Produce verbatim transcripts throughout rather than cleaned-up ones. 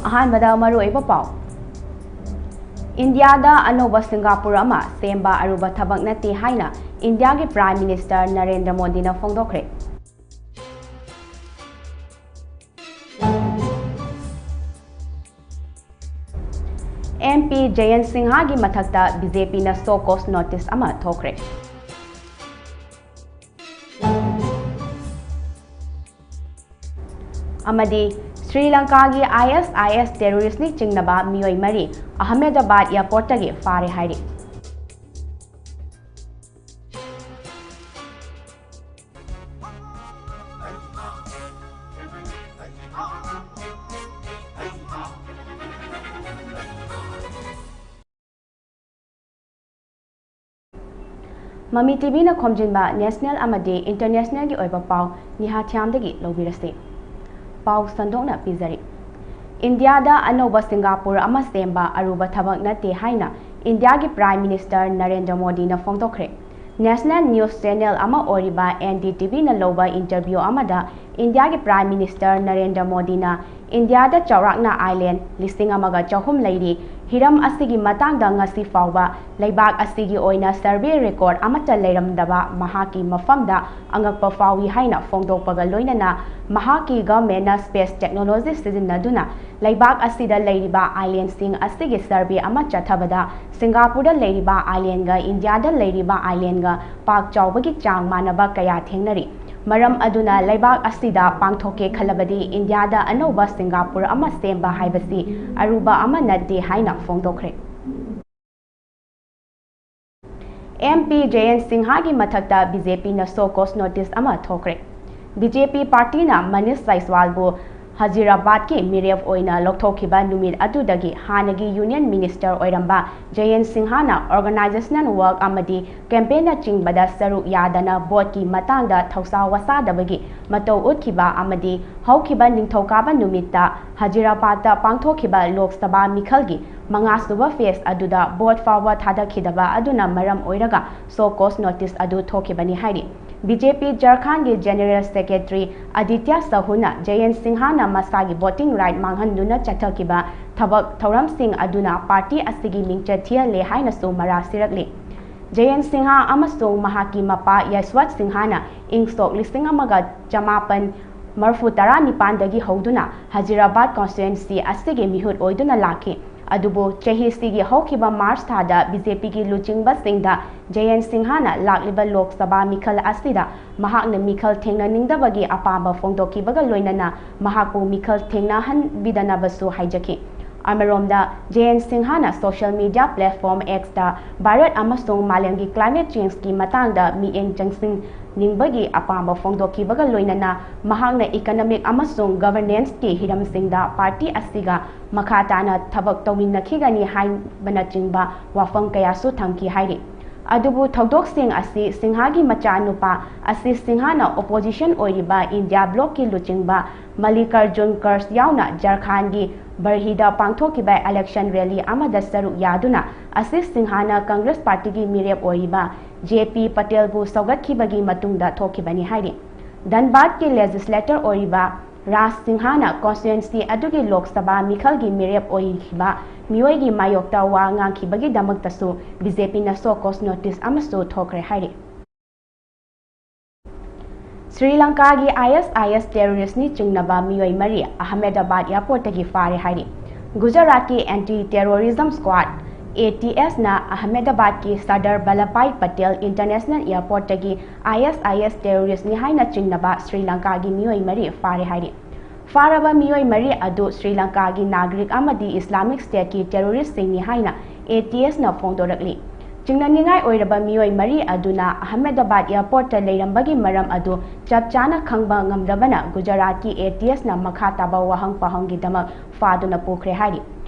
ꯑꯍꯥꯟꯕꯗ ꯃꯔꯨꯑꯣꯏꯕ ꯄꯥꯎ꯫ ꯏꯟꯗꯤꯌꯥꯗ ꯑꯅꯧꯕ ꯁꯤꯡꯒꯥꯄꯨꯔ ꯑꯃ ꯁꯦꯝꯕ ꯑꯔꯨꯕ ꯊꯕꯛ ꯅꯠꯇꯦ ꯍꯥꯏꯅ ꯏꯟꯗꯤꯌꯥꯒꯤ Prime Minister ꯅꯔꯦꯟꯗ꯭ꯔ ꯃꯣꯗꯤꯅ ꯐꯣꯡꯗꯣꯛꯈ꯭ꯔꯦ꯫ MP ꯖꯌꯟ ꯁꯤꯡꯍꯥꯒꯤ ꯃꯊꯛꯇ BJPꯅ show cause notice ꯑꯃ ꯊꯣꯛꯈ꯭ꯔꯦ꯫ ꯑꯃꯗꯤ ꯁ꯭ꯔꯤ ꯂꯪꯀꯥꯒꯤ ISIS terroristꯅꯤ ꯆꯤꯡꯅꯕ ꯃꯤꯑꯣꯏ ꯃꯔꯤ ꯑꯍꯃꯦꯗꯕꯥꯗ airportꯇꯒꯤ ꯐꯥꯔꯦ ꯍꯥꯏꯔꯤ꯫ ꯃꯃꯤ TVꯅ ꯈꯣꯝꯖꯤꯟꯕ national ꯑꯃꯗꯤ internationalꯒꯤ ꯑꯣꯏꯕ ꯄꯥꯎ ꯅꯤꯍꯥ ꯊ꯭ꯌꯥꯝꯗꯒꯤ ꯂꯧꯕꯤꯔꯁꯤ꯫ ꯄꯥꯎ ꯁꯟꯗꯣꯛꯅ ꯄꯤꯖꯔꯤ꯫ ꯏꯟꯗꯤꯌꯥꯗ ꯑꯅꯧꯕ ꯁꯤꯡꯒꯥꯄꯨꯔ ꯑꯃ ꯁꯦꯝꯕ ꯑꯔꯨꯕ ꯊꯕꯛ ꯅꯠꯇꯦ ꯍꯥꯏꯅ ꯏꯟꯗꯤꯌꯥꯒꯤ Prime Minister ꯅꯔꯦꯟꯗ꯭ꯔ ꯃꯣꯗꯤꯅ ꯐꯣꯡꯗꯣꯛꯈ꯭ꯔꯦ꯫ National news channel ꯑꯃ ꯑꯣꯏꯔꯤꯕ NDTVꯅ ꯂꯧꯕ interview ꯑꯃꯗ ꯏꯟꯗꯤꯌꯥꯒꯤ Prime Minister ꯅꯔꯦꯟꯗ꯭ꯔ ꯃꯣꯗꯤꯅ ꯏꯟꯗꯤꯌꯥꯗ ꯆꯥꯎꯔꯥꯛꯅ island ꯂꯤꯁꯤꯡ ꯑꯃꯒ ꯆꯍꯨꯝ ꯂꯩꯔꯤ꯫ ꯍꯤꯔꯝ ꯑꯁꯤꯒꯤ ꯃꯇꯥꯡꯗ ꯉꯁꯤ ꯐꯥꯎꯕ ꯂꯩꯕꯥꯛ ꯑꯁꯤꯒꯤ ꯑꯣꯏꯅ survey record ꯑꯃꯠꯇ ꯂꯩꯔꯝꯗꯕ ꯃꯍꯥꯛꯀꯤ ꯃꯐꯝꯗ ꯑꯉꯛꯄ ꯐꯥꯎꯏ ꯍꯥꯏꯅ ꯐꯣꯡꯗꯣꯛꯄꯒ ꯂꯣꯏꯅꯅ ꯃꯍꯥꯛꯀꯤ governmentꯅ space technology ꯁꯤꯖꯤꯟꯅꯗꯨꯅ ꯂꯩꯕꯥꯛ ꯑꯁꯤꯗ ꯂꯩꯔꯤꯕ islandꯁꯤꯡ ꯑꯁꯤꯒꯤ survey ꯑꯃ ꯆꯠꯊꯕꯗ ꯁꯤꯡꯒꯥꯄꯨꯔꯗ ꯂꯩꯔꯤꯕ islandꯒ ꯏꯟꯗꯤꯌꯥꯗ ꯂꯩꯔꯤꯕ islandꯒ ꯄꯥꯛ ꯆꯥꯎꯕꯒꯤ ꯆꯥꯡ ꯃꯥꯟꯅꯕ ꯀꯌꯥ ꯊꯦꯡꯅꯔꯤ꯫ ꯃꯔꯝ ꯑꯗꯨꯅ ꯂꯩꯕꯥꯛ ꯑꯁꯤꯗ ꯄꯥꯡꯊꯣꯛꯀꯦ ꯈꯜꯂꯕꯗꯤ ꯏꯟꯗꯤꯌꯥꯗ ꯑꯅꯧꯕ ꯁꯤꯡꯒꯥꯄꯨꯔ ꯑꯃ ꯁꯦꯝꯕ ꯍꯥꯏꯕꯁꯤ ꯑꯔꯨꯕ ꯑꯃ ꯅꯠꯇꯦ ꯍꯥꯏꯅ ꯐꯣꯡꯗꯣꯛꯈ꯭ꯔꯦ꯫ MP ꯖꯌꯟ ꯁꯤꯡꯍꯥꯒꯤ ꯃꯊꯛꯇ BJPꯅ show cause notice ꯑꯃ ꯊꯣꯛꯈ꯭ꯔꯦ꯫ BJP partyꯅ ꯃꯅꯤꯁ ꯖꯥꯏꯁꯋꯥꯜꯕꯨ ꯍꯖꯤꯔꯥꯕꯥꯗꯀꯤ ꯃꯤꯔꯦꯞ ꯑꯣꯏꯅ ꯂꯧꯊꯣꯛꯈꯤꯕ ꯅꯨꯃꯤꯠ ꯑꯗꯨꯗꯒꯤ ꯍꯥꯟꯅꯒꯤ Union Minister ꯑꯣꯏꯔꯝꯕ ꯖꯌꯟ ꯁꯤꯡꯍꯥꯅ organizational work ꯑꯃꯗꯤ campaignꯅꯆꯤꯡꯕꯗ ꯁꯔꯨꯛ ꯌꯥꯗꯅ voteꯀꯤ ꯃꯇꯥꯡꯗ ꯊꯧꯁꯥ ꯋꯥꯁꯥꯗꯕꯒꯤ ꯃꯇꯧ ꯎꯠꯈꯤꯕ ꯑꯃꯗꯤ ꯍꯧꯈꯤꯕ ꯅꯤꯡꯊꯧꯀꯥꯕ ꯅꯨꯃꯤꯠꯇ ꯍꯖꯤꯔꯥꯕꯥꯗꯇ ꯄꯥꯡꯊꯣꯛꯈꯤꯕ ꯂꯣꯛ ꯁꯚꯥ ꯃꯤꯈꯜꯒꯤ ꯃꯉꯥꯁꯨꯕ phase ꯑꯗꯨꯗ vote ꯐꯥꯎꯕ ꯊꯥꯗꯈꯤꯗꯕ ꯑꯗꯨꯅ ꯃꯔꯝ ꯑꯣꯏꯔꯒ show cause notice ꯑꯗꯨ ꯊꯣꯛꯈꯤꯕꯅꯤ ꯍꯥꯏꯔꯤ꯫ ꯕꯤ ꯖꯦ ꯄꯤ ꯖꯔꯈꯥꯟꯒꯤ General Secretary ꯑꯗꯤꯇ꯭ꯌ ꯁꯍꯨꯅ ꯖꯌꯟ ꯁꯤꯡꯍꯅ ꯃꯁꯥꯒꯤ voting right ꯃꯥꯡꯍꯟꯗꯨꯅ ꯆꯠꯊꯈꯤꯕ ꯊꯕꯛ ꯊꯧꯔꯝꯁꯤꯡ ꯑꯗꯨꯅ party ꯑꯁꯤꯒꯤ ꯃꯤꯡꯆꯠ ꯊꯤꯍꯜꯂꯦ ꯍꯥꯏꯅꯁꯨ ꯃꯔꯥ ꯁꯤꯔꯛꯂꯤ꯫ ꯖꯌꯟ ꯁꯤꯡꯍ ꯑꯃꯁꯨꯡ ꯃꯍꯥꯛꯀꯤ ꯃꯄꯥ ꯌꯁ꯭ꯋꯟꯠ ꯁꯤꯡꯍꯅ ꯏꯪ ꯁꯣꯛ ꯂꯤꯁꯤꯡ ꯑꯃꯒ ꯆꯃꯥꯄꯟ ꯃꯔꯐꯨ ꯇꯔꯥ ꯅꯤꯄꯥꯟꯗꯒꯤ ꯍꯧꯗꯨꯅ ꯍꯖꯤꯔꯥꯕꯥꯗ constituency ꯑꯁꯤꯒꯤ ꯃꯤꯍꯨꯠ ꯑꯣꯏꯗꯨꯅ ꯂꯥꯛꯈꯤ꯫ ꯑꯗꯨꯕꯨ ꯆꯍꯤꯁꯤꯒꯤ ꯍꯧꯈꯤꯕ March ꯊꯥꯗ ꯕꯤ ꯖꯦ ꯄꯤꯒꯤ ꯂꯨꯆꯤꯡꯕꯁꯤꯡꯗ ꯖꯌꯟ ꯁꯤꯡꯍꯅ ꯂꯥꯛꯂꯤꯕ ꯂꯣꯛ ꯁꯚꯥ ꯃꯤꯈꯜ ꯑꯁꯤꯗ ꯃꯍꯥꯛꯅ ꯃꯤꯈꯜ ꯊꯦꯡꯅꯅꯤꯡꯗꯕꯒꯤ ꯑꯄꯥꯝꯕ ꯐꯣꯡꯗꯣꯛꯈꯤꯕꯒ ꯂꯣꯏꯅꯅ ꯃꯍꯥꯛꯄꯨ ꯃꯤꯈꯜ ꯊꯦꯡꯅꯍꯟꯕꯤꯗꯅꯕꯁꯨ ꯍꯥꯏꯖꯈꯤ꯫ ꯑꯃꯔꯣꯝꯗ, ꯖꯌꯟ ꯁꯤꯡꯍꯅ social media platform X ꯇ ꯚꯥꯔꯠ ꯑꯃꯁꯨꯡ ꯃꯥꯂꯦꯝꯒꯤ climate change ꯀꯤ ꯃꯇꯥꯡꯗ ꯃꯤꯠꯌꯦꯡ ꯆꯪꯁꯤꯟꯅꯤꯡꯕꯒꯤ ꯑꯄꯥꯝꯕ ꯐꯣꯡꯗꯣꯛꯈꯤꯕꯒ ꯂꯣꯏꯅꯅ ꯃꯍꯥꯛꯅ economic ꯑꯃꯁꯨꯡ governance ꯀꯤ ꯍꯤꯔꯝꯁꯤꯡꯗ party ꯑꯁꯤꯒ ꯃꯈꯥ ꯇꯥꯅ ꯊꯕꯛ ꯇꯧꯃꯤꯟꯅꯈꯤꯒꯅꯤ ꯍꯥꯏꯕꯅꯆꯤꯡꯕ ꯋꯥꯐꯝ ꯀꯌꯥꯁꯨ ꯊꯝꯈꯤ ꯍꯥꯏꯔꯤ꯫ ꯑꯗꯨꯕꯨ ꯊꯧꯗꯣꯛꯁꯤꯡ ꯑꯁꯤ ꯁꯤꯡꯍꯒꯤ ꯃꯆꯥꯅꯨꯄꯥ ꯑꯁꯤꯁ ꯁꯤꯡꯍꯅ opposition ꯑꯣꯏꯔꯤꯕ India bloc ꯀꯤ ꯂꯨꯆꯤꯡꯕ ꯃꯜꯂꯤꯀꯥꯔꯖꯨꯟ ꯈꯔꯒꯦ ꯌꯥꯎꯅ ꯖꯔꯈꯥꯟꯒꯤ ꯕꯔꯍꯤꯗ ꯄꯥꯡꯊꯣꯛꯈꯤꯕ election rally ꯑꯃꯗ ꯁꯔꯨꯛ ꯌꯥꯗꯨꯅ ꯑꯁꯤꯁ ꯁꯤꯡꯍꯅ Congress party ꯒꯤ ꯃꯤꯔꯦꯞ ꯑꯣꯏꯔꯤꯕ ꯖꯦ ꯄꯤ ꯄꯇꯦꯜꯕꯨ ꯁꯧꯒꯠꯈꯤꯕꯒꯤ ꯃꯇꯨꯡꯗ ꯊꯣꯛꯈꯤꯕꯅꯤ ꯍꯥꯏꯔꯤ꯫ ꯙꯟꯕꯥꯗꯀꯤ legislator ꯑꯣꯏꯔꯤꯕ ꯔꯥꯖ ꯁꯤꯡꯍꯅ constituency ꯑꯗꯨꯒꯤ ꯂꯣꯛ ꯁꯚꯥ ꯃꯤꯈꯜꯒꯤ ꯃꯤꯔꯦꯞ ꯑꯣꯏꯈꯤꯕ ꯃꯤꯑꯣꯏꯒꯤ ꯃꯥꯌꯣꯛꯇ ꯋꯥ ꯉꯥꯡꯈꯤꯕꯒꯤ ꯗꯃꯛꯇꯁꯨ ꯕꯤ ꯖꯦ ꯄꯤꯅ show cause notice ꯑꯃꯁꯨ ꯊꯣꯛꯈ꯭ꯔꯦ ꯍꯥꯏꯔꯤ꯫ ꯁ꯭ꯔꯤ ꯂꯪꯀꯥꯒꯤ ꯑꯥꯏ ꯑꯦꯁ ꯑꯥꯏ ꯑꯦꯁ terrorist ꯅꯤ ꯆꯤꯡꯅꯕ ꯃꯤꯑꯣꯏ ꯃꯔꯤ ꯑꯍꯃꯦꯗꯕꯥꯗ airport ꯇꯒꯤ ꯐꯥꯔꯦ ꯍꯥꯏꯔꯤ꯫ ꯒꯨꯖꯔꯥꯠꯀꯤ Anti Terrorism Squad, A T S ꯅ ꯑꯍꯃꯦꯗꯕꯥꯗꯀꯤ ꯁꯔꯗꯥꯔ ꯚꯜꯂꯚꯚꯥꯏ ꯄꯇꯦꯜ International Airport ꯇꯒꯤ ꯑꯥꯏ ꯑꯦꯁ ꯑꯥꯏ ꯑꯦꯁ terrorist ꯅꯤ ꯍꯥꯏꯅ ꯆꯤꯡꯅꯕ ꯁ꯭ꯔꯤ ꯂꯪꯀꯥꯒꯤ ꯃꯤꯑꯣꯏ ꯃꯔꯤ ꯐꯥꯔꯦ ꯍꯥꯏꯔꯤ꯫ ꯐꯥꯔꯕ ꯃꯤꯑꯣꯏ ꯃꯔꯤ ꯑꯗꯨ ꯁ꯭ꯔꯤ ꯂꯪꯀꯥꯒꯤ ꯅꯥꯒꯔꯤꯛ ꯑꯃꯗꯤ Islamic State ꯀꯤ terrorist ꯁꯤꯡꯅꯤ ꯍꯥꯏꯅ A T S ꯅ ꯐꯣꯡꯗꯣꯔꯛꯂꯤ꯫ ꯆꯤꯡꯅꯅꯤꯡꯉꯥꯏ ꯑꯣꯏꯔꯕ ꯃꯤꯑꯣꯏ ꯃꯔꯤ ꯑꯗꯨꯅ ꯑꯍꯃꯦꯗꯕꯥꯗ airport ꯇ ꯂꯩꯔꯝꯕꯒꯤ ꯃꯔꯝ ꯑꯗꯨ ꯆꯞ ꯆꯥꯅ ꯈꯪꯕ ꯉꯝꯗꯕꯅ ꯒꯨꯖꯔꯥꯠꯀꯤ A T S ꯅ ꯃꯈꯥ ꯇꯥꯕ ꯋꯥꯍꯪ ꯄꯥꯎꯍꯪꯒꯤꯗꯃꯛ ꯐꯥꯗꯨꯅ ꯄꯨꯈ꯭ꯔꯦ ꯍꯥꯏꯔꯤ꯫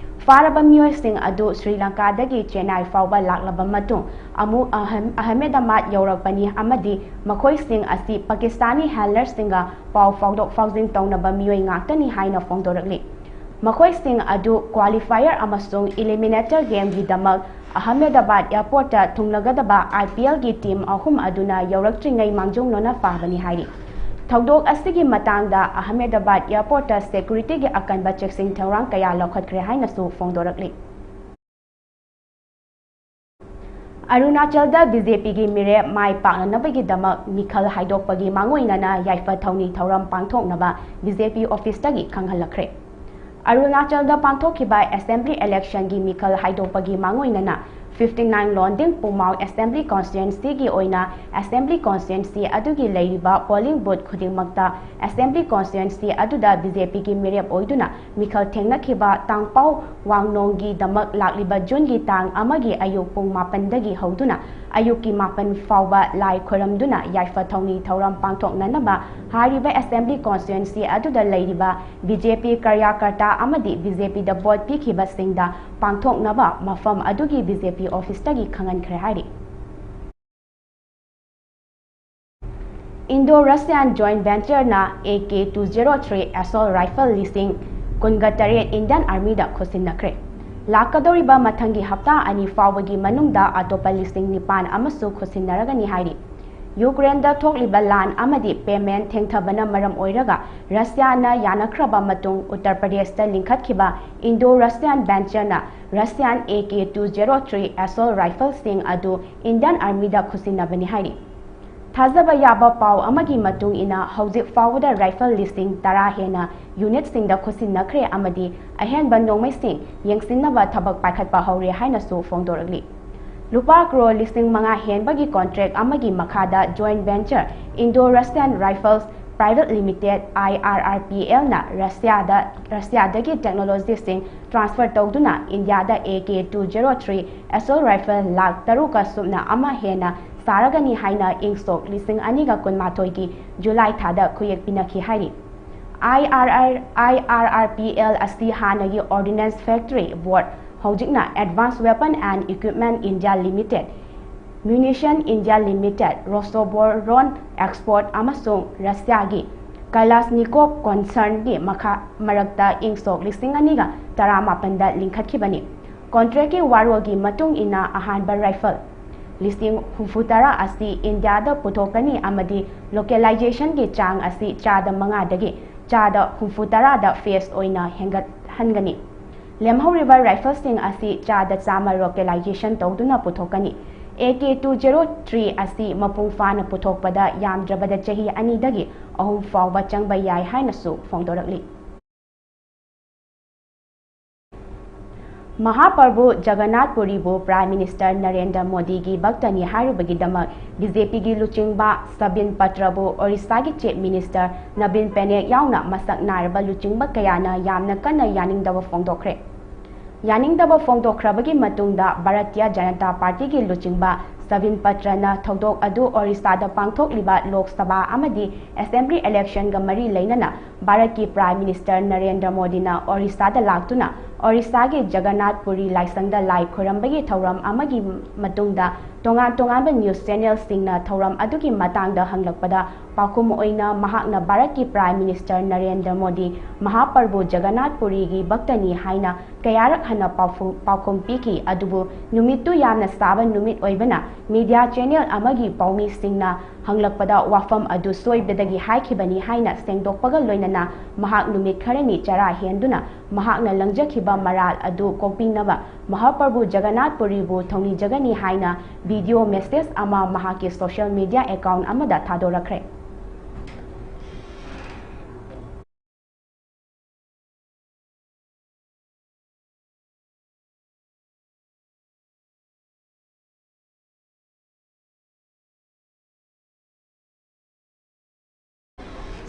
ꯐꯥꯔꯕ ꯃꯤꯑꯣꯏꯁꯤꯡ ꯑꯗꯨ ꯁ꯭ꯔꯤ ꯂꯪꯀꯥꯗꯒꯤ ꯆꯦꯟꯅꯥꯏ ꯐꯥꯎꯕ ꯂꯥꯛꯂꯕ ꯃꯇꯨꯡ ꯑꯃꯨꯛ ꯑꯍꯝ-, ꯑꯍꯃꯦꯗꯕꯥꯗ ꯌꯧꯔꯛꯄꯅꯤ ꯑꯃꯗꯤ ꯃꯈꯣꯏꯁꯤꯡ ꯑꯁꯤ ꯄꯥꯀꯤꯁꯇꯥꯅꯤ handler ꯁꯤꯡꯒ ꯄꯥꯎ ꯐꯥꯎꯗꯣꯛ ꯐꯥꯎꯖꯤꯟ ꯇꯧꯅꯕ ꯃꯤꯑꯣꯏ ꯉꯥꯛꯇꯅꯤ ꯍꯥꯏꯅ ꯐꯣꯡꯗꯣꯔꯛꯂꯤ꯫ ꯃꯈꯣꯏꯁꯤꯡ ꯑꯗꯨ qualifier ꯑꯃꯁꯨꯡ eliminator game ꯒꯤꯗꯃꯛ ꯑꯍꯃꯦꯗꯕꯥꯗ ꯑꯦꯌꯔꯄꯣꯔꯠꯇ ꯊꯨꯡꯂꯒꯗꯕ IPLꯒꯤ ꯇꯤꯝ ꯑꯍꯨꯝ ꯑꯗꯨꯅ ꯌꯧꯔꯛꯇ꯭ꯔꯤꯉꯩ ꯃꯥꯡꯖꯧꯅꯅ ꯐꯥꯕꯅꯤ ꯍꯥꯏꯔꯤ꯫ ꯊꯧꯗꯣꯛ ꯑꯁꯤꯒꯤ ꯃꯇꯥꯡꯗ ꯑꯍꯃꯦꯗꯕꯥꯗ ꯑꯦꯌꯔꯄꯣꯔꯠꯇ ꯁꯦꯀ꯭ꯌꯨꯔꯤꯇꯤꯒꯤ ꯑꯀꯟꯕ ꯆꯦꯛꯁꯤꯟ ꯊꯧꯔꯥꯡ ꯀꯌꯥ ꯂꯧꯈꯠꯈ꯭ꯔꯦ ꯍꯥꯏꯅꯁꯨ ꯐꯣꯡꯗꯣꯔꯛꯂꯤ꯫ ꯑꯔꯨꯅꯥꯆꯜꯗ BJPꯒꯤ ꯃꯤꯔꯦꯞ ꯃꯥꯏ ꯄꯥꯛꯅꯅꯕꯒꯤꯗꯃꯛ ꯃꯤꯈꯜ ꯍꯥꯏꯗꯣꯛꯄꯒꯤ ꯃꯥꯡꯑꯣꯏꯅꯅ ꯌꯥꯏꯐ ꯊꯧꯅꯤ ꯊꯧꯔꯝ ꯄꯥꯡꯊꯣꯛꯅꯕ BJP officeꯇꯒꯤ ꯈꯪꯍꯜꯂꯛꯈ꯭ꯔꯦ꯫ ꯑꯔꯨꯅꯥꯆꯜꯗ ꯄꯥꯡꯊꯣꯛꯈꯤꯕ assembly electionꯒꯤ ꯃꯤꯈꯜ ꯍꯥꯏꯗꯣꯛꯄꯒꯤ ꯃꯥꯡꯑꯣꯏꯅꯅ fifty nine ꯂꯣꯟꯗꯤꯡ ꯄꯨꯃꯥꯎ assembly constituencyꯒꯤ ꯑꯣꯏꯅ assembly constituency ꯑꯗꯨꯒꯤ ꯂꯩꯔꯤꯕ polling booth ꯈꯨꯗꯤꯡꯃꯛꯇ assembly constituency ꯑꯗꯨꯗ BJPꯒꯤ ꯃꯤꯔꯦꯞ ꯑꯣꯏꯗꯨꯅ ꯃꯤꯈꯜ ꯊꯦꯡꯅꯈꯤꯕ ꯇꯥꯡꯄꯥꯎ ꯋꯥꯡꯅꯣꯡꯒꯤꯗꯃꯛ ꯂꯥꯛꯂꯤꯕ ꯖꯨꯟꯒꯤ ꯇꯥꯡ ꯑꯃꯒꯤ ꯑꯌꯨꯛ ꯄꯨꯡ ꯃꯥꯄꯟꯗꯒꯤ ꯍꯧꯗꯨꯅ ꯑꯌꯨꯛꯀꯤ ꯃꯥꯄꯟ ꯐꯥꯎꯕ ꯂꯥꯏ ꯈꯣꯏꯔꯝꯗꯨꯅ ꯌꯥꯏꯐ ꯊꯧꯅꯤ ꯊꯧꯔꯝ ꯄꯥꯡꯊꯣꯛꯅꯅꯕ ꯍꯥꯏꯔꯤꯕ assembly constituency ꯑꯗꯨꯗ ꯂꯩꯔꯤꯕ BJP ꯀꯥꯔꯌꯥꯀꯔꯇꯥ ꯑꯃꯗꯤ BJPꯗ ꯚꯣꯠ ꯄꯤꯈꯤꯕꯁꯤꯡꯗ ꯄꯥꯡꯊꯣꯛꯅꯕ ꯃꯐꯝ ꯑꯗꯨꯒꯤ BJP officeꯇꯒꯤ ꯈꯪꯍꯟꯈ꯭ꯔꯦ ꯍꯥꯏꯔꯤ꯫ Indo-Russian joint ventureꯅ AK two zero three assault rifle ꯂꯤꯁꯤꯡ ꯀꯨꯟꯒ ꯇꯔꯦꯠ Indian Armyꯗ ꯈꯨꯠꯁꯤꯟꯅꯈ꯭ꯔꯦ꯫ ꯂꯥꯛꯀꯗꯧꯔꯤꯕ ꯃꯊꯪꯒꯤ ꯍꯞꯇꯥ ꯑꯅꯤ ꯐꯥꯎꯕꯒꯤ ꯃꯅꯨꯡꯗ ꯑꯇꯣꯞꯄ ꯂꯤꯁꯤꯡ ꯅꯤꯄꯥꯟ ꯑꯃꯁꯨ ꯈꯨꯠꯁꯤꯟꯅꯔꯒꯅꯤ ꯍꯥꯏꯔꯤ꯫ ꯌꯨꯀ꯭ꯔꯦꯟꯗ ꯊꯣꯛꯂꯤꯕ ꯂꯥꯟ ꯑꯃꯗꯤ payment ꯊꯦꯡꯊꯕꯅ ꯃꯔꯝ ꯑꯣꯏꯔꯒ ꯔꯁꯤꯌꯥꯅ ꯌꯥꯅꯈ꯭ꯔꯕ ꯃꯇꯨꯡ ꯎꯠꯇꯔ ꯄ꯭ꯔꯗꯦꯁꯇ ꯂꯤꯡꯈꯠꯈꯤꯕ Indo-Russian ventureꯅ Russian AK two zero three assault rifleꯁꯤꯡ ꯑꯗꯨ Indian Armyꯗ ꯈꯨꯠꯁꯤꯟꯅꯕꯅꯤ ꯍꯥꯏꯔꯤ꯫ ꯊꯥꯖꯕ ꯌꯥꯕ ꯄꯥꯎ ꯑꯃꯒꯤ ꯃꯇꯨꯡ ꯏꯟꯅ ꯍꯧꯖꯤꯛ ꯐꯥꯎꯕꯗ rifle ꯂꯤꯁꯤꯡ ꯇꯔꯥ ꯍꯦꯟꯅ unitꯁꯤꯡꯗ ꯈꯨꯠꯁꯤꯟꯅꯈ꯭ꯔꯦ ꯑꯃꯗꯤ ꯑꯍꯦꯟꯕ ꯅꯣꯡꯃꯩꯁꯤꯡ ꯌꯦꯡꯁꯤꯟꯅꯕ ꯊꯕꯛ ꯄꯥꯏꯈꯠꯄ ꯍꯧꯔꯦ ꯍꯥꯏꯅꯁꯨ ꯐꯣꯡꯗꯣꯔꯛꯂꯤ꯫ ꯂꯨꯄꯥ ꯀ꯭ꯔꯣꯔ ꯂꯤꯁꯤꯡ ꯃꯉꯥ ꯍꯦꯟꯕꯒꯤ contract ꯑꯃꯒꯤ ꯃꯈꯥꯗ joint venture Indo-Russian Rifles Private Limited, IRRPLꯅ ꯔꯁꯤꯌꯥꯗ, ꯔꯁꯤꯌꯥꯗꯒꯤ technologyꯁꯤꯡ transfer ꯇꯧꯗꯨꯅ ꯏꯟꯗꯤꯌꯥꯗ AK two zero three assault rifle lakh ꯇꯔꯨꯛꯀ ꯁꯨꯞꯅ ꯑꯃ ꯍꯦꯟꯅ ꯁꯥꯔꯒꯅꯤ ꯍꯥꯏꯅ ꯏꯪ ꯁꯣꯛ ꯂꯤꯁꯤꯡ ꯑꯅꯤꯒ ꯀꯨꯟꯃꯥꯊꯣꯏꯒꯤ ꯖꯨꯂꯥꯏ ꯊꯥꯗ ꯈꯨꯌꯦꯛ ꯄꯤꯅꯈꯤ ꯍꯥꯏꯔꯤ꯫ IRR, IRRPL ꯑꯁꯤ ꯍꯥꯟꯅꯒꯤ ordnance factory board, ꯍꯧꯖꯤꯛꯅ Advanced Weapon and Equipment India Limited, Munition India Limited, Rosoboron Export ꯑꯃꯁꯨꯡ ꯔꯁꯤꯌꯥꯒꯤ Kalashnikov concernꯒꯤ ꯃꯈꯥ, ꯃꯔꯛꯇ ꯏꯪ ꯁꯣꯛ ꯂꯤꯁꯤꯡ ꯑꯅꯤꯒ ꯇꯔꯥꯃꯥꯄꯟꯗ ꯂꯤꯡꯈꯠꯈꯤꯕꯅꯤ꯫ ꯀꯣꯟꯇ꯭ꯔꯦꯛꯀꯤ ꯋꯥꯔꯣꯜꯒꯤ ꯃꯇꯨꯡ ꯏꯟꯅ ꯑꯍꯥꯟꯕ ꯔꯥꯏꯐꯜ ꯂꯤꯁꯤꯡ ꯍꯨꯝꯐꯨ ꯇꯔꯥ ꯑꯁꯤ ꯏꯟꯗꯤꯌꯥꯗ ꯄꯨꯊꯣꯛꯀꯅꯤ ꯑꯃꯗꯤ ꯂꯣꯀꯦꯂꯥꯏꯖꯦꯁꯟꯒꯤ ꯆꯥꯡ ꯑꯁꯤ ꯆꯥꯗ ꯃꯉꯥꯗꯒꯤ ꯆꯥꯗ ꯍꯨꯝꯐꯨ ꯇꯔꯥꯗ ꯐꯦꯁ ꯑꯣꯏꯅ ꯍꯦꯟꯒꯠꯍꯟꯒꯅꯤ꯫ ꯂꯦꯝꯍꯧꯔꯤꯕ ꯔꯥꯏꯐꯜꯁꯤꯡ ꯑꯁꯤ ꯆꯥꯗ ꯆꯥꯝꯃ ꯂꯣꯀꯦꯂꯥꯏꯖꯦꯁꯟ ꯇꯧꯗꯨꯅ ꯄꯨꯊꯣꯛꯀꯅꯤ꯫ A K two zero three ꯑꯁꯤ ꯃꯄꯨꯡ ꯐꯥꯅ ꯄꯨꯊꯣꯛꯄꯗ ꯌꯥꯝꯗ꯭ꯔꯕꯗ ꯆꯍꯤ ꯑꯅꯤꯗꯒꯤ ꯑꯍꯨꯝ ꯐꯥꯎꯕ ꯆꯪꯕ ꯌꯥꯏ ꯍꯥꯏꯅꯁꯨ ꯐꯣꯡꯗꯣꯔꯛꯂꯤ꯫ ꯃꯍꯥꯄ꯭ꯔꯚꯨ ꯖꯒꯟꯅꯥꯊ ꯄꯨꯔꯤꯕꯨ ꯄ꯭ꯔꯥꯏꯝ ꯃꯤꯅꯤꯁꯇꯔ ꯅꯔꯦꯟꯗ꯭ꯔ ꯃꯣꯗꯤꯒꯤ ꯚꯛꯇꯅꯤ ꯍꯥꯏꯔꯨꯕꯒꯤꯗꯃꯛ ꯕꯤ ꯖꯦ ꯄꯤꯒꯤ ꯂꯨꯆꯤꯡꯕ ꯁꯕꯤꯟ ꯄꯇ꯭ꯔꯕꯨ ꯑꯣꯔꯤꯁꯥꯒꯤ ꯆꯤꯐ ꯃꯤꯅꯤꯁꯇꯔ ꯅꯕꯤꯟ ꯄꯦꯅꯦꯛ ꯌꯥꯎꯅ ꯃꯁꯛ ꯅꯥꯏꯔꯕ ꯂꯨꯆꯤꯡꯕ ꯀꯌꯥꯅ ꯌꯥꯝꯅ ꯀꯟꯅ ꯌꯥꯅꯤꯡꯗꯕ ꯐꯣꯡꯗꯣꯛꯈ꯭ꯔꯦ꯫ ꯌꯥꯅꯤꯡꯗꯕ ꯐꯣꯡꯗꯣꯛꯈ꯭ꯔꯕꯒꯤ ꯃꯇꯨꯡꯗ ꯚꯥꯔꯇꯤꯌ ꯖꯅꯇꯥ ꯄꯥꯔꯇꯤꯒꯤ ꯂꯨꯆꯤꯡꯕ ꯁꯕꯤꯟ ꯄꯇ꯭ꯔꯅ ꯊꯧꯗꯣꯛ ꯑꯗꯨ ꯑꯣꯔꯤꯁꯥꯗ ꯄꯥꯡꯊꯣꯛꯂꯤꯕ ꯂꯣꯛ ꯁꯚꯥ ꯑꯃꯗꯤ ꯑꯦꯁꯦꯝꯕ꯭ꯂꯤ ꯏꯂꯦꯛꯁꯟꯒ ꯃꯔꯤ ꯂꯩꯅꯅ ꯚꯥꯔꯠꯀꯤ ꯄ꯭ꯔꯥꯏꯝ ꯃꯤꯅꯤꯁꯇꯔ ꯅꯔꯦꯟꯗ꯭ꯔ ꯃꯣꯗꯤꯅ ꯑꯣꯔꯤꯁꯥꯗ ꯂꯥꯛꯇꯨꯅ ꯑꯣꯔꯤꯁꯥꯒꯤ ꯖꯒꯟꯅꯥꯊ ꯄꯨꯔꯤ ꯂꯥꯏꯁꯪꯗ ꯂꯥꯏ ꯈꯣꯏꯔꯝꯕꯒꯤ ꯊꯧꯔꯝ ꯑꯃꯒꯤ ꯃꯇꯨꯡꯗ ꯇꯣꯉꯥꯟ ꯇꯣꯉꯥꯟꯕ ꯅ꯭ꯌꯨꯁ ꯆꯦꯅꯦꯜꯁꯤꯡꯅ ꯊꯧꯔꯝ ꯑꯗꯨꯒꯤ ꯃꯇꯥꯡꯗ ꯍꯪꯂꯛꯄꯗ ꯄꯥꯎꯈꯨꯝ ꯑꯣꯏꯅ ꯃꯍꯥꯛꯅ ꯚꯥꯔꯠꯀꯤ ꯄ꯭ꯔꯥꯏꯝ ꯃꯤꯅꯤꯁꯇꯔ ꯅꯔꯦꯟꯗ꯭ꯔ ꯃꯣꯗꯤ ꯃꯍꯥꯄ꯭ꯔꯚꯨ ꯖꯒꯟꯅꯥꯊ ꯄꯨꯔꯤꯒꯤ ꯚꯛꯇꯅꯤ ꯍꯥꯏꯅ ꯀꯌꯥꯔꯛ ꯍꯟꯅ ꯄꯥꯎꯐꯨ-, ꯄꯥꯎꯈꯨꯝ ꯄꯤꯈꯤ, ꯑꯗꯨꯕꯨ ꯅꯨꯃꯤꯠꯇꯨ ꯌꯥꯝꯅ ꯁꯥꯕ ꯅꯨꯃꯤꯠ ꯑꯣꯏꯕꯅ ꯃꯤꯗꯤꯌꯥ ꯆꯦꯅꯦꯜ ꯑꯃꯒꯤ ꯄꯥꯎꯃꯤꯁꯤꯡꯅ ꯍꯪꯂꯛꯄꯗ ꯋꯥꯐꯝ ꯑꯗꯨ ꯁꯣꯏꯕꯗꯒꯤ ꯍꯥꯏꯈꯤꯕꯅꯤ ꯍꯥꯏꯅ ꯁꯦꯡꯗꯣꯛꯄꯒ ꯂꯣꯏꯅꯅ ꯃꯍꯥꯛ ꯅꯨꯃꯤꯠ ꯈꯔꯅꯤ ꯆꯔꯥ ꯍꯦꯟꯗꯨꯅ ꯃꯍꯥꯛꯅ ꯂꯪꯖꯈꯤꯕ ꯃꯔꯥꯜ ꯑꯗꯨ ꯀꯣꯛꯄꯤꯅꯕ ꯃꯍꯥꯄ꯭ꯔꯚꯨ ꯖꯒꯟꯅꯥꯊ ꯄꯨꯔꯤꯕꯨ ꯊꯧꯅꯤꯖꯒꯅꯤ ꯍꯥꯏꯅ ꯚꯤꯗꯤꯑꯣ ꯃꯦꯁꯦꯖ ꯑꯃ ꯃꯍꯥꯛꯀꯤ ꯁꯣꯁꯤꯌꯦꯜ ꯃꯤꯗꯤꯌꯥ ꯑꯦꯀꯥꯎꯟ ꯑꯃꯗ ꯊꯥꯗꯣꯔꯛꯈ꯭ꯔꯦ꯫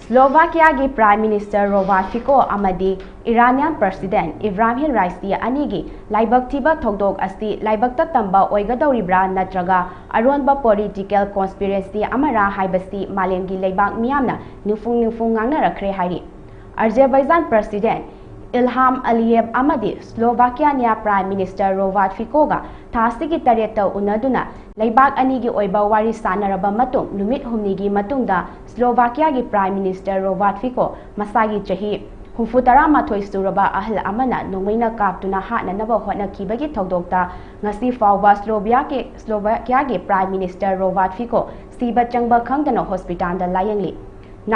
ꯁ꯭ꯂꯣꯚꯥꯀꯤꯌꯥꯒꯤ ꯄ꯭ꯔꯥꯏꯝ ꯃꯤꯅꯤꯁꯇꯔ ꯔꯣꯕꯥꯔꯠ ꯐꯤꯀꯣ ꯑꯃꯗꯤ ꯏꯔꯥꯅꯤꯌꯥꯟ ꯄ꯭ꯔꯁꯤꯗꯦꯟꯠ ꯏꯕ꯭ꯔꯥꯍꯤꯝ ꯔꯥꯏꯁꯤ ꯑꯅꯤꯒꯤ ꯂꯥꯏꯕꯛ ꯊꯤꯕ ꯊꯧꯗꯣꯛ ꯑꯁꯤ ꯂꯥꯏꯕꯛꯇ ꯇꯝꯕ ꯑꯣꯏꯒꯗꯧꯔꯤꯕ꯭ꯔꯥ ꯅꯠꯇ꯭ꯔꯒ ꯑꯔꯣꯟꯕ ꯄꯣꯂꯤꯇꯤꯀꯦꯜ ꯀꯣꯟꯁꯄꯤꯔꯦꯁꯤ ꯑꯃꯔꯥ ꯍꯥꯏꯕꯁꯤ ꯃꯥꯂꯦꯝꯒꯤ ꯂꯩꯕꯥꯛ ꯃꯤꯌꯥꯝꯅ ꯅꯤꯡꯐꯨꯡ ꯅꯤꯡꯐꯨꯡ ꯉꯥꯡꯅꯔꯛꯈ꯭ꯔꯦ ꯍꯥꯏꯔꯤ꯫ ꯑꯖꯔꯕꯥꯏꯖꯥꯟ ꯄ꯭ꯔꯁꯤꯗꯦꯟꯠ ꯏꯜꯍꯥꯝ ꯑꯂꯤꯌꯦꯚ ꯑꯃꯗꯤ ꯁ꯭ꯂꯣꯚꯥꯀꯤꯌꯥ ꯄ꯭ꯔꯥꯏꯝ ꯃꯤꯅꯤꯁꯇꯔ ꯔꯣꯕꯥꯔꯠ ꯐꯤꯀꯣꯒ ꯊꯥ ꯑꯁꯤꯒꯤ ꯇꯔꯦꯠꯇ ꯎꯅꯗꯨꯅ ꯂꯩꯕꯥꯛ ꯑꯅꯤꯒꯤ ꯑꯣꯏꯕ ꯋꯥꯔꯤ ꯁꯥꯟꯅꯔꯕ ꯃꯇꯨꯡ ꯅꯨꯃꯤꯠ ꯍꯨꯝꯅꯤꯒꯤ ꯃꯇꯨꯡꯗ ꯁ꯭ꯂꯣꯚꯥꯀꯤꯌꯥꯒꯤ ꯄ꯭ꯔꯥꯏꯝ ꯃꯤꯅꯤꯁꯇꯔ ꯔꯣꯕꯥꯔꯠ ꯐꯤꯀꯣ ꯃꯁꯥꯒꯤ ꯆꯍꯤ ꯍꯨꯝꯐꯨ ꯇꯔꯥ ꯃꯥꯊꯣꯏ ꯁꯨꯔꯕ ꯑꯍꯜ ꯑꯃꯅ ꯅꯣꯡꯃꯩꯅ ꯀꯥꯞꯇꯨꯅ ꯍꯥꯠꯅꯅꯕ ꯍꯣꯠꯅꯈꯤꯕꯒꯤ ꯊꯧꯗꯣꯛꯇ ꯉꯁꯤ ꯐꯥꯎꯕ ꯁ꯭ꯂꯣꯚꯤꯌꯥꯒꯤ, ꯁ꯭ꯂꯣꯚꯥꯀꯤꯌꯥꯒꯤ ꯄ꯭ꯔꯥꯏꯝ ꯃꯤꯅꯤꯁꯇꯔ ꯔꯣꯕꯥꯔꯠ ꯐꯤꯀꯣ ꯁꯤꯕ ꯆꯪꯕ ꯈꯪꯗꯅ ꯍꯣꯁꯄꯤꯇꯥꯜꯗ ꯂꯥꯌꯦꯡꯂꯤ꯫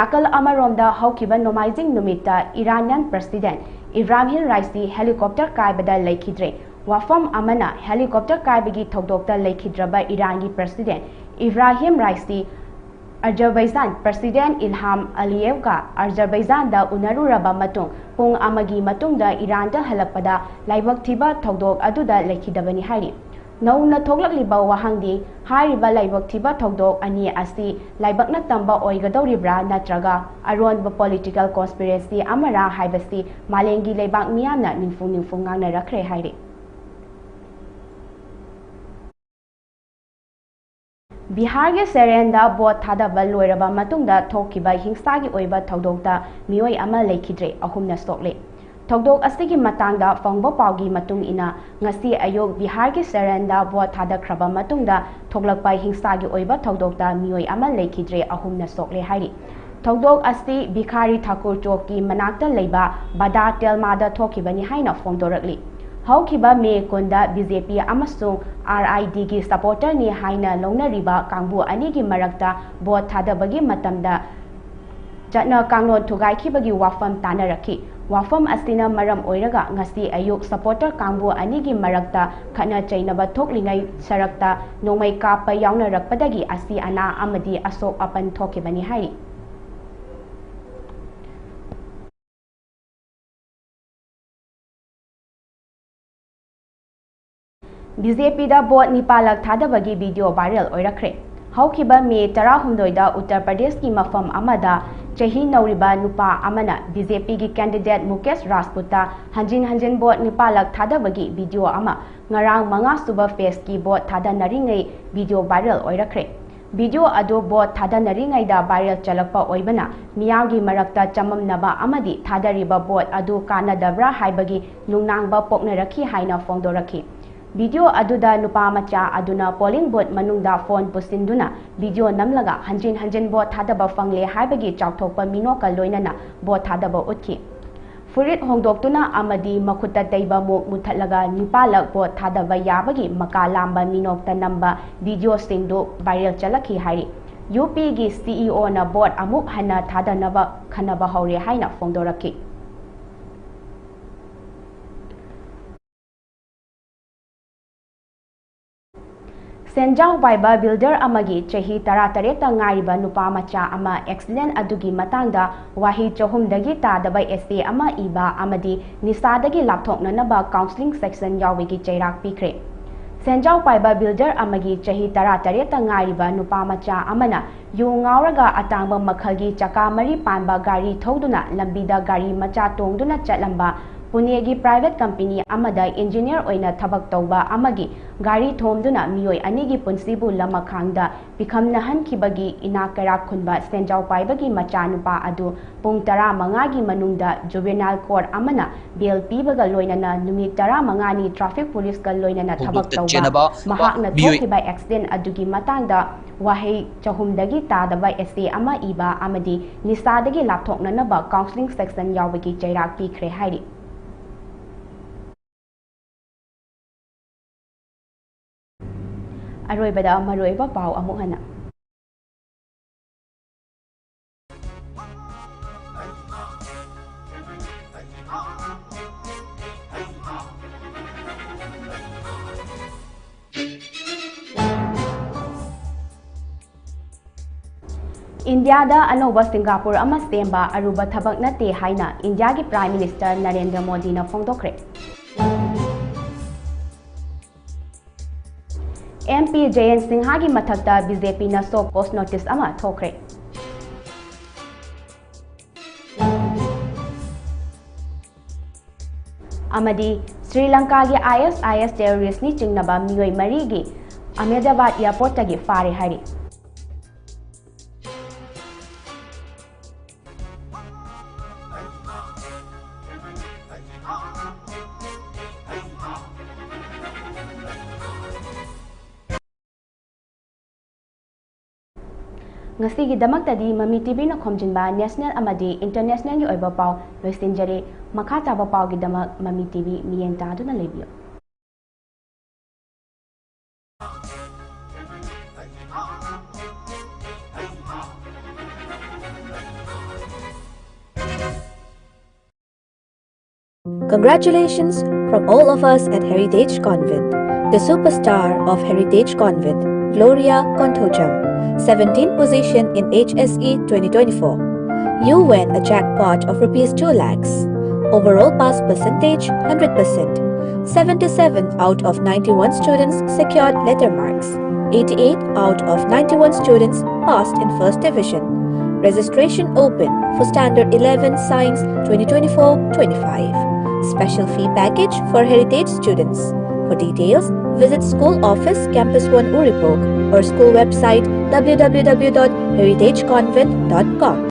ꯅꯥꯀꯜ ꯑꯃꯔꯣꯝꯗ ꯍꯧꯈꯤꯕ ꯅꯣꯡꯃꯥꯏꯖꯤꯡ ꯅꯨꯃꯤꯠꯇ ꯏꯔꯥꯅꯤꯌꯟ ꯄ꯭ꯔꯁꯤꯗꯦꯟ ꯏꯕ꯭ꯔꯥꯍꯤꯝ ꯔꯥꯏꯁꯤ ꯍꯦꯂꯤꯀꯣꯞꯇꯔ ꯀꯥꯏꯕꯗ ꯂꯩꯈꯤꯗ꯭ꯔꯦ꯫ ꯋꯥꯐꯝ ꯑꯃꯅ, ꯍꯦꯂꯤꯀꯣꯞꯇꯔ ꯀꯥꯏꯕꯒꯤ ꯊꯧꯗꯣꯛꯇ ꯂꯩꯈꯤꯗ꯭ꯔꯕ ꯏꯔꯥꯟꯒꯤ ꯄ꯭ꯔꯁꯤꯗꯦꯟ ꯏꯕ꯭ꯔꯥꯍꯤꯝ ꯔꯥꯏꯁꯤ ꯑꯖꯔꯕꯩꯖꯥꯟ ꯄ꯭ꯔꯁꯤꯗꯦꯟ ꯏꯜꯍꯥꯝ ꯑꯂꯤꯌꯦꯚꯒ ꯑꯖꯔꯕꯩꯖꯥꯟꯗ ꯎꯅꯔꯨꯔꯕ ꯃꯇꯨꯡ ꯄꯨꯡ ꯑꯃꯒꯤ ꯃꯇꯨꯡꯗ ꯏꯔꯥꯟꯗ ꯍꯜꯂꯛꯄꯗ ꯂꯥꯏꯕꯛ ꯊꯤꯕ ꯊꯧꯗꯣꯛ ꯑꯗꯨꯗ ꯂꯩꯈꯤꯗꯕꯅꯤ ꯍꯥꯏꯔꯤ꯫ ꯅꯧꯅ ꯊꯣꯛꯂꯛꯂꯤꯕ ꯋꯥꯍꯪꯗꯤ, ꯍꯥꯏꯔꯤꯕ ꯂꯥꯏꯕꯛ ꯊꯤꯕ ꯊꯧꯗꯣꯛ ꯑꯅꯤ ꯑꯁꯤ ꯂꯥꯏꯕꯛꯅ ꯇꯝꯕ ꯑꯣꯏꯒꯗꯧꯔꯤꯕ꯭ꯔꯥ ꯅꯠꯇ꯭ꯔꯒ ꯑꯔꯣꯟꯕ ꯄꯣꯂꯤꯇꯤꯀꯦꯜ ꯀꯣꯟꯁꯄꯤꯔꯦꯁꯤ ꯑꯃꯔꯥ ꯍꯥꯏꯕꯁꯤ ꯃꯥꯂꯦꯝꯒꯤ ꯂꯩꯕꯥꯛ ꯃꯤꯌꯥꯝꯅ ꯅꯤꯡꯐꯨ ꯅꯤꯡꯐꯨ ꯉꯥꯡꯅꯔꯛꯈ꯭ꯔꯦ ꯍꯥꯏꯔꯤ꯫ ꯕꯤꯍꯥꯔꯒꯤ ꯁꯦꯔꯦꯟꯗ ꯚꯣꯠ ꯊꯥꯗꯕ ꯂꯣꯏꯔꯕ ꯃꯇꯨꯡꯗ ꯊꯣꯛꯈꯤꯕ ꯍꯤꯡꯁꯥꯒꯤ ꯑꯣꯏꯕ ꯊꯧꯗꯣꯛꯇ ꯃꯤꯑꯣꯏ ꯑꯃ ꯂꯩꯈꯤꯗ꯭ꯔꯦ, ꯑꯍꯨꯝꯅ ꯁꯣꯛꯂꯦ꯫ ꯊꯧꯗꯣꯛ ꯑꯁꯤꯒꯤ ꯃꯇꯥꯡꯗ ꯐꯪꯕ ꯄꯥꯎꯒꯤ ꯃꯇꯨꯡ ꯏꯟꯅ, ꯉꯁꯤ ꯑꯌꯨꯛ ꯕꯤꯍꯥꯔꯒꯤ ꯁꯦꯔꯦꯟꯗ ꯚꯣꯠ ꯊꯥꯗꯈ꯭ꯔꯕ ꯃꯇꯨꯡꯗ ꯊꯣꯛꯂꯛꯄ ꯍꯤꯡꯁꯥꯒꯤ ꯑꯣꯏꯕ ꯊꯧꯗꯣꯛꯇ ꯃꯤꯑꯣꯏ ꯑꯃ ꯂꯩꯈꯤꯗ꯭ꯔꯦ, ꯑꯍꯨꯝꯅ ꯁꯣꯛꯂꯦ ꯍꯥꯏꯔꯤ꯫ ꯊꯧꯗꯣꯛ ꯑꯁꯤ ꯚꯤꯈꯥꯔꯤ ꯊꯥꯀꯨꯔ ꯆꯣꯛꯀꯤ ꯃꯅꯥꯛꯇ ꯂꯩꯕ ꯕꯥꯗꯥ ꯇꯦꯜꯃꯥꯗ ꯊꯣꯛꯈꯤꯕꯅꯤ ꯍꯥꯏꯅ ꯐꯣꯡꯗꯣꯔꯛꯂꯤ꯫ ꯍꯧꯈꯤꯕ ꯃꯦ ꯀꯨꯟꯗ ꯕꯤ ꯖꯦ ꯄꯤ ꯑꯃꯁꯨꯡ ꯑꯥꯔ ꯑꯥꯏ ꯗꯤꯒꯤ ꯁꯄꯣꯔꯇꯔꯅꯤ ꯍꯥꯏꯅ ꯂꯧꯅꯔꯤꯕ ꯀꯥꯡꯕꯨ ꯑꯅꯤꯒꯤ ꯃꯔꯛꯇ ꯚꯣꯠ ꯊꯥꯗꯕꯒꯤ ꯃꯇꯝꯗ ꯆꯠꯅ ꯀꯥꯡꯂꯣꯟ ꯊꯨꯒꯥꯏꯈꯤꯕꯒꯤ ꯋꯥꯐꯝ ꯇꯥꯅꯔꯛꯈꯤ꯫ ꯋꯥꯐꯝ ꯑꯁꯤꯅ ꯃꯔꯝ ꯑꯣꯏꯔꯒ ꯉꯁꯤ ꯑꯌꯨꯛ ꯁꯄꯣꯔꯇꯔ ꯀꯥꯡꯕꯨ ꯑꯅꯤꯒꯤ ꯃꯔꯛꯇ ꯈꯠꯅ ꯆꯩꯅꯕ ꯊꯣꯛꯂꯤꯉꯩ ꯁꯔꯛꯇ ꯅꯣꯡꯃꯩ ꯀꯥꯞꯄ ꯌꯥꯎꯅꯔꯛꯄꯗꯒꯤ ꯑꯁꯤ ꯑꯅꯥ ꯑꯃꯗꯤ ꯑꯁꯣꯛ ꯑꯄꯟ ꯊꯣꯛꯈꯤꯕꯅꯤ ꯍꯥꯏꯔꯤ꯫ ꯕꯤ ꯖꯦ ꯄꯤꯗ ꯚꯣꯠ ꯅꯤꯄꯥꯜꯂꯛ ꯊꯥꯗꯕꯒꯤ ꯚꯤꯗꯤꯑꯣ ꯚꯥꯏꯔꯦꯜ ꯑꯣꯏꯔꯛꯈ꯭ꯔꯦ꯫ ꯍꯧꯈꯤꯕ ꯃꯦ ꯇꯔꯥꯍꯨꯝꯗꯣꯏꯗ ꯎꯠꯇꯔ ꯄ꯭ꯔꯗꯦꯁꯀꯤ ꯃꯐꯝ ꯑꯃꯗ ꯆꯍꯤ ꯅꯧꯔꯤꯕ ꯅꯨꯄꯥ ꯑꯃꯅ ꯕꯤ ꯖꯦ ꯄꯤꯒꯤ ꯀꯦꯟꯗꯤꯗꯦꯠ ꯃꯨꯀꯦꯁ ꯔꯥꯖꯄꯨꯠꯇ ꯍꯟꯖꯤꯟ ꯍꯟꯖꯤꯟ ꯚꯣꯠ ꯅꯤꯄꯥꯜꯂꯛ ꯊꯥꯗꯕꯒꯤ ꯚꯤꯗꯤꯑꯣ ꯑꯃ ꯉꯔꯥꯡ ꯃꯉꯥ ꯁꯨꯕ ꯐꯦꯖꯀꯤ ꯚꯣꯠ ꯊꯥꯗꯅꯔꯤꯉꯩ ꯚꯤꯗꯤꯑꯣ ꯚꯥꯏꯔꯦꯜ ꯑꯣꯏꯔꯛꯈ꯭ꯔꯦ꯫ ꯚꯤꯗꯤꯑꯣ ꯑꯗꯨ ꯚꯣꯠ ꯊꯥꯗꯅꯔꯤꯉꯩꯗ ꯚꯥꯏꯔꯦꯜ ꯆꯠꯂꯛꯄ ꯑꯣꯏꯕꯅ ꯃꯤꯌꯥꯝꯒꯤ ꯃꯔꯛꯇ ꯆꯃꯝꯅꯕ ꯑꯃꯗꯤ ꯊꯥꯗꯔꯤꯕ ꯚꯣꯠ ꯑꯗꯨ ꯀꯥꯟꯅꯗꯕ꯭ꯔꯥ ꯍꯥꯏꯕꯒꯤ ꯅꯨꯡꯅꯥꯡꯕ ꯄꯣꯛꯅꯔꯛꯈꯤ ꯍꯥꯏꯅ ꯐꯣꯡꯗꯣꯔꯛꯈꯤ꯫ ꯚꯤꯗꯤꯑꯣ ꯑꯗꯨꯗ ꯅꯨꯄꯥ ꯃꯆꯥ ꯑꯗꯨꯅ ꯄꯣꯂꯤꯡ ꯕꯨꯊ ꯃꯅꯨꯡꯗ ꯐꯣꯟ ꯄꯨꯁꯤꯟꯗꯨꯅ ꯚꯤꯗꯤꯑꯣ ꯅꯝꯂꯒ ꯍꯟꯖꯤꯟ ꯍꯟꯖꯤꯟ ꯚꯣꯠ ꯊꯥꯗꯕ ꯐꯪꯂꯦ ꯍꯥꯏꯕꯒꯤ ꯆꯥꯎꯊꯣꯛꯄ ꯃꯤꯅꯣꯛꯀ ꯂꯣꯏꯅꯅ ꯚꯣꯠ ꯊꯥꯗꯕ ꯎꯠꯈꯤ꯫ ꯐꯨꯔꯤꯠ ꯍꯣꯡꯗꯣꯛꯇꯨꯅ ꯑꯃꯗꯤ ꯃꯈꯨꯠꯇ ꯇꯩꯕ ꯃꯣꯛ ꯃꯨꯊꯠꯂꯒ ꯅꯤꯄꯥꯂꯛ ꯚꯣꯠ ꯊꯥꯗꯕ ꯌꯥꯕꯒꯤ ꯃꯀꯥ ꯂꯥꯝꯕ ꯃꯤꯅꯣꯛꯇ ꯅꯝꯕ ꯚꯤꯗꯤꯑꯣꯁꯤꯡꯗꯨ ꯚꯥꯏꯔꯦꯜ ꯆꯠꯂꯛꯈꯤ ꯍꯥꯏꯔꯤ꯫ ꯌꯨ ꯄꯤꯒꯤ ꯁꯤ ꯏ ꯑꯣꯅ ꯚꯣꯠ ꯑꯃꯨꯛ ꯍꯟꯅ ꯊꯥꯗꯅꯕ ꯈꯟꯅꯕ ꯍꯧꯔꯦ ꯍꯥꯏꯅ ꯐꯣꯡꯗꯣꯔꯛꯈꯤ꯫ ꯁꯦꯟꯖꯥꯎ ꯄꯥꯏꯕ ꯕꯤꯜꯗꯔ ꯑꯃꯒꯤ ꯆꯍꯤ ꯇꯔꯥꯇꯔꯦꯠꯇ ꯉꯥꯏꯔꯤꯕ ꯅꯨꯄꯥ ꯃꯆꯥ ꯑꯃ ꯑꯦꯛꯁꯤꯗꯦꯟ ꯑꯗꯨꯒꯤ ꯃꯇꯥꯡꯗ ꯋꯥꯍꯩ ꯆꯍꯨꯝꯗꯒꯤ ꯇꯥꯗꯕ ꯑꯦꯁꯦ ꯑꯃ ꯏꯕ ꯑꯃꯗꯤ ꯅꯤꯁꯥꯗꯒꯤ ꯂꯥꯞꯊꯣꯛꯅꯅꯕ ꯀꯥꯎꯟꯁꯤꯂꯤꯡ ꯁꯦꯛꯁꯟ ꯌꯥꯎꯕꯒꯤ ꯆꯩꯔꯥꯛ ꯄꯤꯈ꯭ꯔꯦ꯫ ꯁꯦꯟꯖꯥꯎ ꯄꯥꯏꯕ ꯕꯤꯜꯗꯔ ꯑꯃꯒꯤ ꯆꯍꯤ ꯇꯔꯥꯇꯔꯦꯠꯇ ꯉꯥꯏꯔꯤꯕ ꯅꯨꯄꯥ ꯃꯆꯥ ꯑꯃꯅ ꯌꯨ ꯉꯥꯎꯔꯒ ꯑꯇꯥꯡꯕ ꯃꯈꯜꯒꯤ ꯆꯀꯥ ꯃꯔꯤ ꯄꯥꯟꯕ ꯒꯥꯔꯤ ꯊꯧꯗꯨꯅ ꯂꯝꯕꯤꯗ ꯒꯥꯔꯤ ꯃꯆꯥ ꯇꯣꯡꯗꯨꯅ ꯆꯠꯂꯝꯕ ꯄꯨꯅꯦꯒꯤ ꯄ꯭ꯔꯥꯏꯚꯦꯠ ꯀꯝꯄꯦꯅꯤ ꯑꯃꯗ ꯏꯟꯖꯤꯅꯤꯌꯔ ꯑꯣꯏꯅ ꯊꯕꯛ ꯇꯧꯕ ꯑꯃꯒꯤ ꯒꯥꯔꯤ ꯊꯣꯝꯗꯨꯅ ꯃꯤꯑꯣꯏ ꯑꯅꯤꯒꯤ ꯄꯨꯟꯁꯤꯕꯨ ꯂꯃꯈꯥꯡꯗ ꯄꯤꯈꯝꯅꯍꯟꯈꯤꯕꯒꯤ ꯏꯅꯥꯛ ꯀꯩꯔꯥꯛ ꯈꯨꯟꯕ ꯁꯦꯟꯖꯥꯎ ꯄꯥꯏꯕꯒꯤ ꯃꯆꯥꯅꯨꯄꯥ ꯑꯗꯨ ꯄꯨꯡ ꯇꯔꯥꯃꯉꯥꯒꯤ ꯃꯅꯨꯡꯗ ꯖꯨꯕꯦꯅꯥꯏꯜ ꯀꯣꯔꯠ ꯑꯃꯅ ꯕꯦꯜ ꯄꯤꯕꯒ ꯂꯣꯏꯅꯅ ꯅꯨꯃꯤꯠ ꯇꯔꯥꯃꯉꯥꯅꯤ ꯇ꯭ꯔꯥꯐꯤꯛ ꯄꯨꯂꯤꯁꯀ ꯂꯣꯏꯅꯅ ꯊꯕꯛ ꯈꯣꯡꯎꯞꯇ ꯇꯧꯕ ꯆꯦꯟꯅꯕ ꯃꯍꯥꯛꯅ ꯃꯤꯑꯣꯏ ꯊꯣꯛꯈꯤꯕ ꯑꯦꯛꯁꯤꯗꯦꯟ ꯑꯗꯨꯒꯤ ꯃꯇꯥꯡꯗ ꯋꯥꯍꯩ ꯆꯍꯨꯝꯗꯒꯤ ꯇꯥꯗꯕ ꯑꯦꯁꯦ ꯑꯃ ꯏꯕ ꯑꯃꯗꯤ ꯅꯤꯁꯥꯗꯒꯤ ꯂꯥꯞꯊꯣꯛꯅꯅꯕ ꯀꯥꯎꯟꯁꯤꯂꯤꯡ ꯁꯦꯛꯁꯟ ꯌꯥꯎꯕꯒꯤ ꯆꯩꯔꯥꯛ ꯄꯤꯈ꯭ꯔꯦ ꯍꯥꯏꯔꯤ꯫ ꯑꯔꯣꯏꯕꯗ ꯃꯔꯨꯑꯣꯏꯕ ꯄꯥꯎ ꯑꯃꯨꯛ ꯍꯟꯅ꯫ ꯏꯟꯗꯤꯌꯥꯗ ꯑꯅꯧꯕ ꯁꯤꯡꯒꯥꯄꯨꯔ ꯑꯃ ꯁꯦꯝꯕ ꯑꯔꯨꯕ ꯊꯕꯛ ꯅꯠꯇꯦ ꯍꯥꯏꯅ ꯏꯟꯗꯤꯌꯥꯒꯤ ꯄ꯭ꯔꯥꯏꯝ ꯃꯤꯅꯤꯁꯇꯔ ꯅꯔꯦꯟꯗ꯭ꯔ ꯃꯣꯗꯤꯅ ꯐꯣꯡꯗꯣꯛꯈ꯭ꯔꯦ꯫ ꯑꯦꯝ ꯄꯤ ꯖꯌꯦꯟ ꯁꯤꯡꯍꯥꯒꯤ ꯃꯊꯛꯇ ꯕꯤ ꯖꯦ ꯄꯤꯅ ꯁꯣ ꯀꯣꯁ ꯅꯣꯇꯤꯁ ꯑꯃ ꯊꯣꯛꯈ꯭ꯔꯦ꯫ ꯑꯃꯗꯤ ꯁ꯭ꯔꯤ ꯂꯪꯀꯥꯒꯤ ꯑꯥꯏ ꯑꯦꯁ ꯑꯥꯏ ꯑꯦꯁ ꯇꯦꯔꯣꯔꯤꯁ꯭ꯠꯅꯤ ꯆꯤꯡꯅꯕ ꯃꯤꯑꯣꯏ ꯃꯔꯤꯒꯤ ꯑꯍꯃꯦꯗꯥꯕꯥꯗ ꯑꯦꯌꯔꯄꯣꯔꯠꯇꯒꯤ ꯐꯥꯔꯦ ꯍꯥꯏꯔꯤ꯫ ꯉꯁꯤꯒꯤꯗꯃꯛꯇꯗꯤ ꯃꯃꯤ ꯇꯤꯚꯤꯅ ꯈꯣꯝꯖꯤꯟꯕ ꯅꯦꯁꯅꯦꯜ ꯑꯃꯗꯤ ꯏꯟꯇꯔꯅꯦꯁꯅꯦꯜꯒꯤ ꯑꯣꯏꯕ ꯄꯥꯎ ꯂꯣꯏꯁꯤꯟꯖꯔꯦ꯫ ꯃꯈꯥ ꯇꯥꯕ ꯄꯥꯎꯒꯤꯗꯃꯛ ꯃꯃꯤ ꯇꯤꯚꯤ ꯃꯤꯠꯌꯦꯡ ꯇꯥꯗꯨꯅ ꯂꯩꯕꯤꯌꯨ꯫ Congratulations from all of us at Heritage Convent, the superstar of Heritage Convent, Gloria Konthojam, seventeenth position in H S E twenty twenty-four. You win a jackpot of rupees two lakhs. Overall pass percentage, hundred percent. Seventy-seven out of ninety-one students secured letter marks. Eighty-eight out of ninety-one students passed in first division. Registration open for Standard eleven Science twenty twenty-four twenty-five. Special fee package for heritage students. For details, visit school office, Campus one Uripok, or school website w w w dot heritage convent dot com.